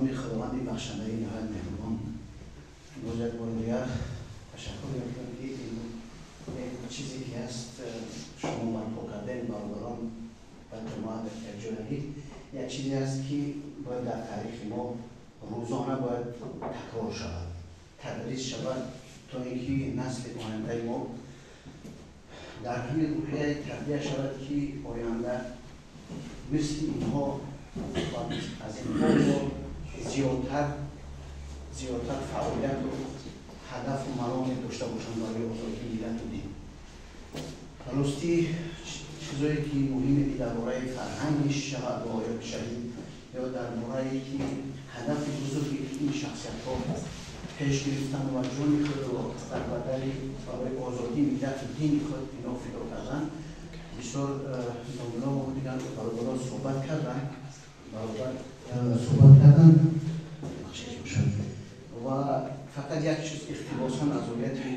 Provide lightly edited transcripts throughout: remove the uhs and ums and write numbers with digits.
Номи Худованди бахшандаи ниҳоят меҳрубон. Боз як бори дигар ташаккур мекунам, ки ин чизе ки ҳаст, шумо барпо кардем, бародарон ва ҷамоат якҷоягӣ, як чизе аст, ки бояд дар таърихи мо рӯзона бояд такрор шавад, тадрис шавад, то ин ки насли ояндаи мо дар ҳамин рӯҳияи тарбия шавад, ки оянда мисли инҳо ва аз инҳо зиёдтар фаъолияту ҳадафу мароме дошта бошанд барои озодии миллату дин. Ростӣ, чизое ки муҳиме, ки дар бораи фарҳанги шаҳид ё дар бораи ки ҳадафи бузурге ки ин шахсиятҳо пеш гирифтан ва ҷони худро дар бадали барои озодии миллату дини худ ино фидо кардан, бисёр домлову дигар бародарон суҳбат карданд, бародар суҳбат карданд ва фақат як чиз иқтибосан аз ояти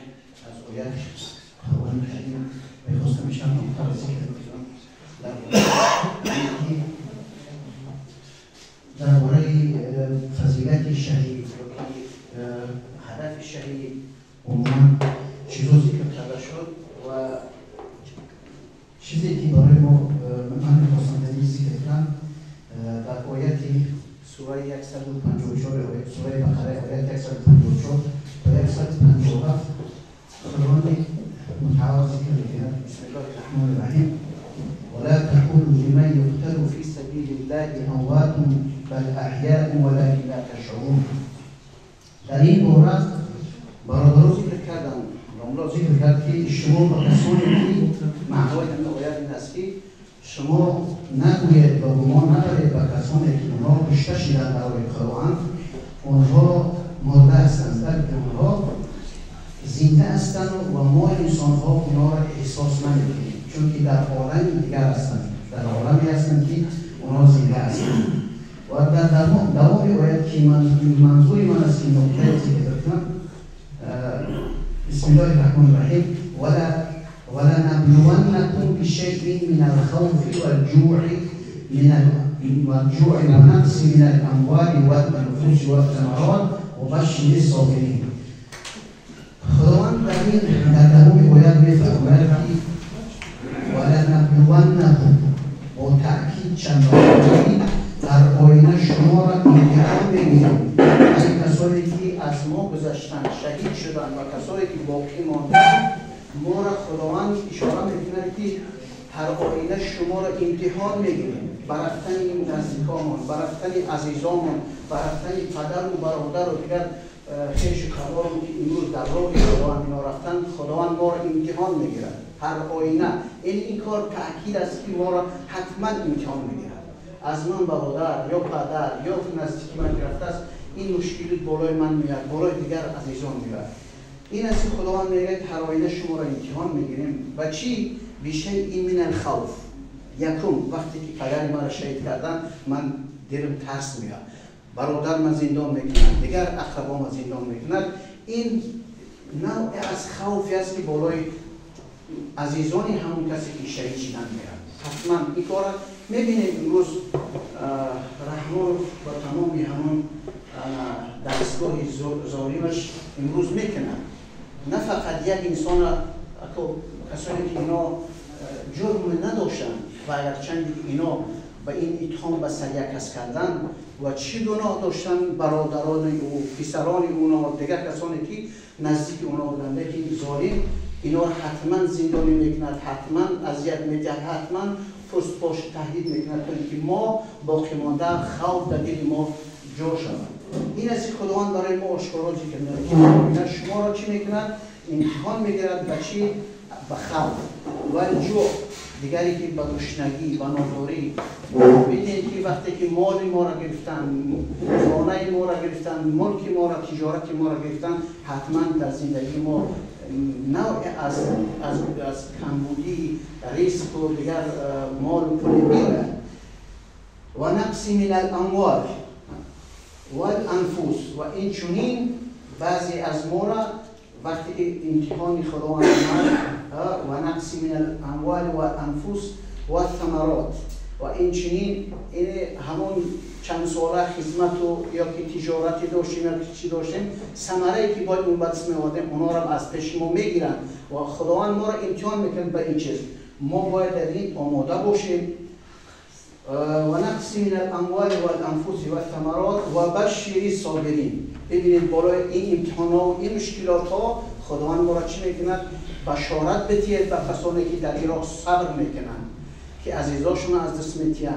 Қуръони Карим мехостам чанд нуқтаро зикр кунам дар бораи фазилати шаҳид ёки ҳадафи шаҳид. Умуман чизо зикр карда шуд ва чизе ки барои мо ман мехостам дар ин зикр кунам, дар ояти сураи 154, сураи Бақара, ояти 154 то 157 Худованди мутаол зикр мекунад: бисмиллоҳи раҳмони раҳим. ولا تقولوا لمن يقتل في سبيل الله أموات بل أحياء ولكن لا تشعرون. Дар ин бора бародаро зикр карданд, домло зикр кард, ки шумо ба касоне ки, маънои ҳамин оят ин аст, ки шумо нагӯед ва гумон набаред ба касоне ки онҳо кушта шиданд барои Худованд, онҳо мурда ҳастанд, балки онҳо зинда ҳастанд ва мо инсонҳо онҳоро эҳсос намекунем, чунки дар олами дигар ҳастанд, дар оламе ҳастанд, ки онҳо зинда ҳастанд. Ва дар давоми оят, ки манзури ман аст, ки нуқтае зикр кунам: бисмиллоҳи раҳмони раҳим. ولنبلونكم بشيء من الخوف والجوع ونقص من الأموال والأنفس والثمرات وبشر الصابرين. خداوند در این در دوام آیت میفرماید که ولنبلونكم، با تأکید چند، در آینه شما را امتحان بگیریم. این کسانی که از ما گذشتن، شهید شدن و کسانی که باقی ماندن، ما را خداوند اشاره میکند که هر آینه شما را امتحان میگیریم. برفتن این نزدیکامون، برفتن عزیزامون، برفتن پدر و برادر و دیگر خویش و تبارمون که امروز در راه خداوند اینا رفتن، خداوند ما را امتحان میگیرد هر آینه. این کار تاکید است که ما را حتما امتحان میگیرد. از من برادر یا پدر یا نزدیکی من رفته است، این مشکل بالای من میاد، بالای دیگر عزیزان میاد. این است که خداوند میگه هر آینه شما را امتحان میگیریم و چی؟ بشيء من الخوف. یکم، وقتی که پدر مرا شهید کردن، من دلم ترس میاد. برادر من زندان میکنند، دیگر اقربا من زندان میکنند. این نوع از خوفی است که بالای عزیزانی همون کسی که شهید شدن میاد. حتما این کار میبینیم. امروز رحمان با تمامی همون دستگاه ظالمش امروز میکنند. نه فقط یک انسان، کسانی که اینا جرم نداشتند و اگرچند اینا به این اتهام به سر یک کس کردن و چی گناه داشتن، برادران او، پسران اونا، دیگر کسانی که نزدیک اونا بودند، لیکن ظالم اینا رو حتما زندانی میکند، حتما اذیت میدهد، حتما پست پاش تهدید میکند تا اینکه ما باقی مانده خوف در دل ما جا شود. این است که خداوند برای ما آشکارا ذکر میکند که شما را چی میکند؟ امتحان میگیرد. به چی؟ به خوف و جوع، دیگری که به گشنگی و ناداری. ببینید که وقتی که مال ما را گرفتن، خانه ما را گرفتن، ملک ما را، تجارت ما را گرفتن، حتما در زندگی ما نوع از کمبودی رزق و دیگر مال و پول میآید. و نقص من الاموال والانفس. و این چنین بعضی از ما را وقتی که امتحان خداوند آمد، و نقص من الاموال والانفس والثمرات. و این چنین این همون چند ساله خدمت و یا که تجارتی داشتیم یا که چی داشتیم، ثمره‌ای که باید اون به دست می‌آوردیم اونا رو از پیش ما میگیرن و خداوند ما رو امتحان میکنه به این چیز. ما باید در این آماده باشیم. و نقص من الاموال والانفس والثمرات و بشر الصابرین. ببینید بالای این امتحان ها و این مشکلات ها خداوند ما را چی میکند؟ بشارت بدهید به کسانی که در این راه صبر میکنند، که عزیزاشون از دست میتین،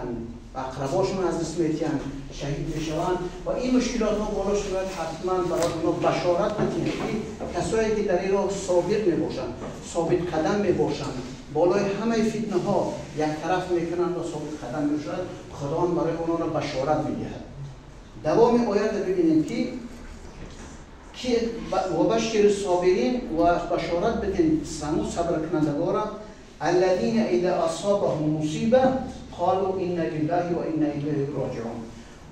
اقرباشون از دست میتین، شهید میشوند و این مشکلات ها بالا شود، حتما برای اونا بشارت بدهید که کسایی که در این راه صابر میباشند، ثابت قدم میباشند، بالای همه فتنه ها یک طرف میکنند و ثابت قدم میشوند، خداوند برای اونا را بشارت میدهد. دوام آیات ببینید که و بشر الصابرین و بشارت بدین صبر کنندگان الذين اذا اصابهم مصیبه قالوا انا لله و انا الیه راجعون.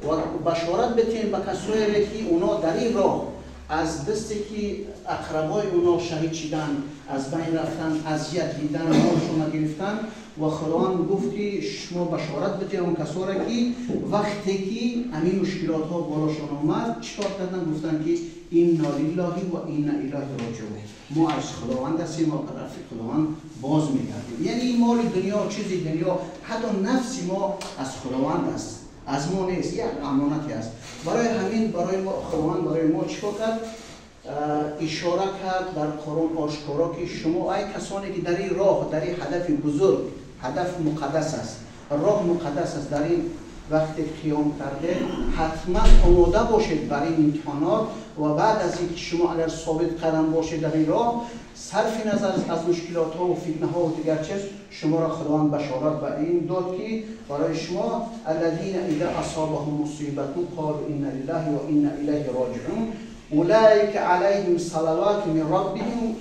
و بشارت بدین به کسایی که اونا در این راه از دستی که اقربای اونا شهید شدن، از بین رفتن، اذیت دیدن، مالشون گرفتن و خداوند گفت که شما بشارت بدین اون کسایی که وقتی که همین مشکلات ها بالاشون آمد چیکار کردن؟ گفتن که انا لله و انا الیه راجعون، ما از خداوند هستیم و طرف خداوند باز میگردیم. یعنی این مال دنیا، چیزی دنیا، حتی نفس ما از خداوند است، از ما نیست، یک امانتی است. برای همین برای ما خداوند برای ما چیکار کرد؟ اشاره کرد در قرآن آشکارا که شما ای کسانی که در این راه، در این هدف بزرگ، هدف مقدس است، راه مقدس است، در این وقت قیام کرده حتما آماده باشید برای این امتحانات و بعد از اینکه شما اگر ثابت قدم باشید در این راه، صرف نظر از مشکلات ها و فتنه ها و دیگر چیز، شما را خداوند بشارت به این داد که برای شما الذین اذا اصابهم مصیبه قالوا انا لله و انا الیه راجعون اولئک علیهم صلوات من ربهم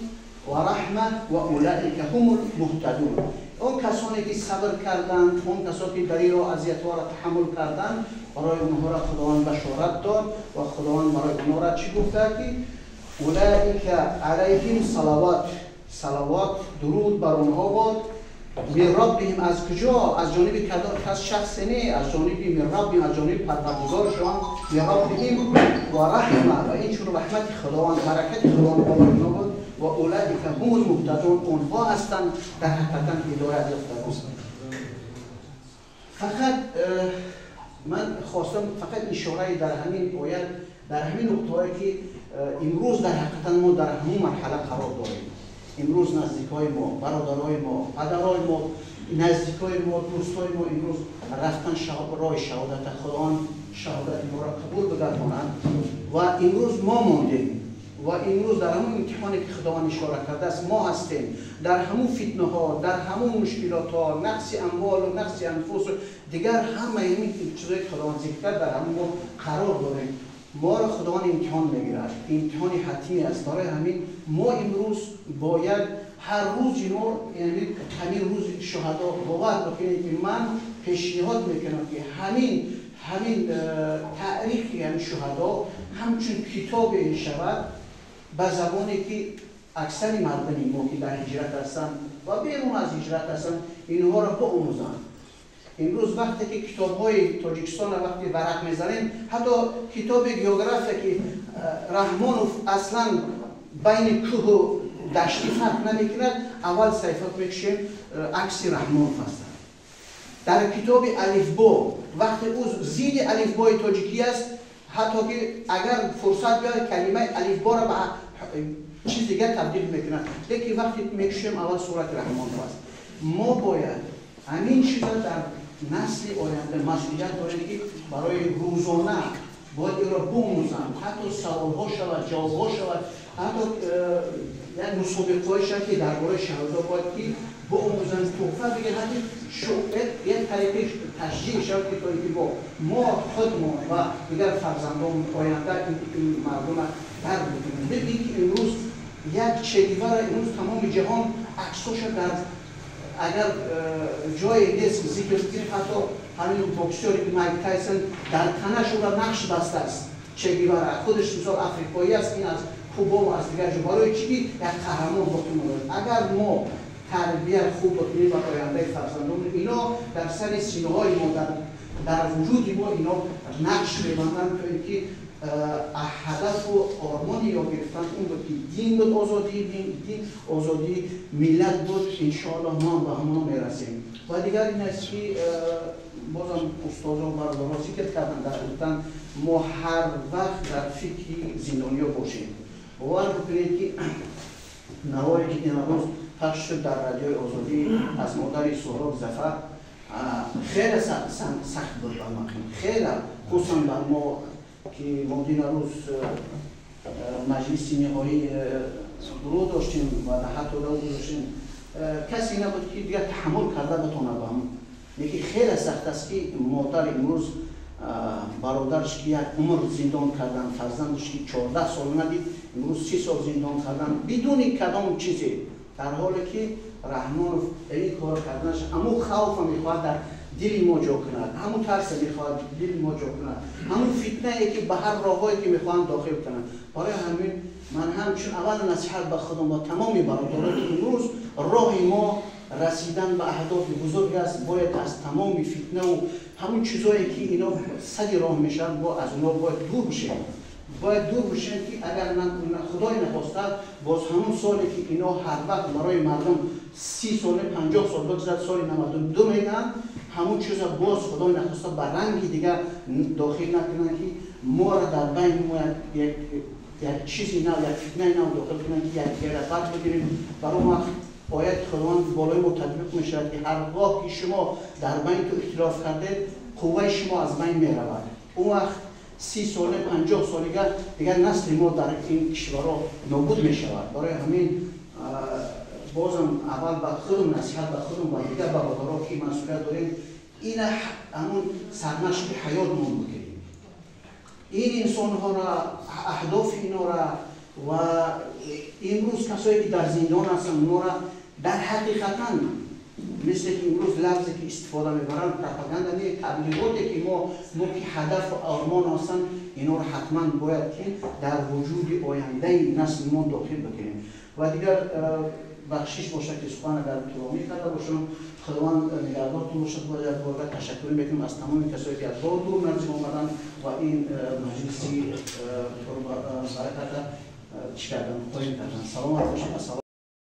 و رحمه و اولئک هم المهتدون. اون کسانی که صبر کردند، اون کسانی که در این راه اذیت‌ها را تحمل کردند، برای اونها را خداوند بشارت داد و خداوند برای اونها را چی گفته که اولئک علیهم صلوات، صلوات درود بر اونها باد، من ربهم، از کجا؟ از جانب کس شخص نه، از جانب من ربهم، از جانب پروردگارشان، من ربهم و رحمه، و این چون رحمت خداوند، برکت خداوند بالای اونها بود و اولئک هم المهتدون، اونها هستند در حقیقت هدایت یافتگان. فقط من خواستم فقط اشاره در همین آیت، در همین نقطه‌ای که امروز در حقیقت ما در همون مرحله قرار داریم. امروز نزدیکای ما، برادرای ما، پدرای ما، نزدیکای ما، دوستای ما امروز رفتن راه شهادت، خداوند شهادت ما را قبول بگردانند و امروز ما ماندیم و امروز در همون امتحانی که خداوند اشاره کرده است ما هستیم، در همون فتنه ها، در همون مشکلات ها، نقص اموال و نقص انفس و دیگر همه این چیزایی که خداوند ذکر کرد در همون ما قرار داریم. ما را خداوند امتحان میگیرد، امتحان حتمی است. برای همین ما امروز باید هر روز ما، یعنی همین روز شهدا باور بکنید که من پیشنهاد میکنم که همین تاریخ یعنی شهدا همچون کتاب شود به زبانی که اکثر مردم ما که در هجرت هستند و بیرون از هجرت هستند اینها را بآموزند. امروز وقتی که کتاب‌های تاجیکستان را وقتی ورق می‌زنیم، حتی کتاب گیوگرافیا که رحمانوف اصلاً بین کوه و دشتی فرق نمی‌کند، اول صفحات می‌کشیم عکس رحمانوف هست. در کتاب الفبا وقتی او زیر الفبای تاجیکی است، حتی که اگر فرصت بیاید کلمه الفبا را به چیز دیگر تبدیل می‌کند، لیکن وقتی می‌کشیم اول صورت رحمانوف است. ما باید همین چیزا در نسل آینده مسئولیت داریم که برای روزانه باید این را بآموزند، حتی سوال‌ها شود، جواب‌ها شود، حتی یک مسابقه‌ای شود که درباره شهدا باید که بآموزند، تحفه بگیرند، حتی یک طریقه تشجیع شود که تا اینکه با ما خودمان و دیگر فرزندان آینده این مردم را درک بکنیم. ببینید که امروز یک چگوارا امروز تمام جهان عکساش در اگر جای نیست ذکر کنیم، حتی همین بوکسوری که مایک تایسون در تنش او را نقش بسته است، چگوارا خودش مثال افریقایی است، این از کوبا و از دیگر جا، برای چی یک قهرمان باقی مانده. اگر ما تربیت خوب بکنیم و آینده فرزندان اینا در سر سینه های ما، در дар вуҷуди мо ино нақш мебанданд, то ин ки ҳадафу ормони ё гирифтан он буд, ки дин буд, озодии дин, озодии миллат буд. Иншоаллоҳ мо ҳам ба ҳамон мерасем. Ва дигар ин аст, ки бозам устозо, бародаро зикр карданд, дар гуфтан мо ҳар вақт дар фикри зиндониё бошем. Бовар бикунед, ки наворе ки ин рӯз пахш шуд дар Радиои Озодӣ аз модари Суҳроб Зафар, хеле сахт буд бар ман, хеле, хусусан бар мо, ки мо дина рӯз маҷлиси ниҳоӣ гурӯҳ доштем ва ҳатто гузоштем. Касе набуд, ки дигар таҳаммул карда битонад ба ҳам. Лекин хеле сахт аст, ки модар имрӯз бародараш, ки як умр зиндон кардан, фарзандаш, ки 14 сол надид, имрӯз 30 сол зиндон кардан бидуни кадом чизе, дар ҳоле ки Раҳмонов ин кор карданаш ҳамун хавфа мехоҳад дар дили мо ҷо кунад, ҳамун тарса мехоҳад дили мо ҷо кунад, ҳамун фитнае, ки ба ҳар роҳҳое ки мехоҳанд дохил кунанд. Барои ҳамин ман ҳамчун аввал насиҳат ба худам ва тамоми бародарон, ки имрӯз роҳи мо расидан ба аҳдофи бузург аст, бояд аз тамоми фитнаву ҳамун чизое, ки ино сади роҳ мешаванд, бо аз онҳо бояд дур бишем. Бояд дур бишем, ки агар Худое нахоста, боз ҳамун соле, ки ино ҳар вақт барои мардум 30 соле, 50 сол бигзарад, соли 92 мегӯянд, ҳамун чиза боз Худои нахоста ба ранги дигар дохил накунанд, ки моро дар байни мо як чизи нав, як фитнаи нав дохил кунанд, ки якдигарро бад бигирем. Бар он вақт ояти Худованд болои мо татбиқ мешавад, ки ҳаргоҳ ки шумо дар байни ту ихтилоф кардед, қувваи шумо аз байн меравад. Он вақт 30 соле, 50 солига дигар насли мо дар ин кишварҳо нобуд мешавад. Барои ҳамин бозам аввал ба худум насиҳат, ба худум ва дигар бародаро, ки масъулият дорем, ина ҳамун сармашқи ҳаётмон бикунем, ин инсонҳоро, аҳдофи инора ва имрӯз касое, ки дар зиндон ҳастанд, онҳоро дар ҳақиқатан, мисле ки имрӯз лафзе ки истифода мебаранд, пропаганда не, таблиғоте, ки мо ки ҳадафу ормон ҳастанд, инҳоро ҳатман бояд ки дар вуҷуди ояндаи насли мо дохил бикунем. Ва дигар бахшиш бошад, ки сухан агар тӯлонӣ карда бошам. Худованд нигаҳдортон бошад. Бояд як бор ташаккурӣ мекунем аз тамоми касое, ки аз роҳ дур наздик омаданд ва ин маҷлиси бараката чӣ кардан, қоим кардан. Саломат бошед.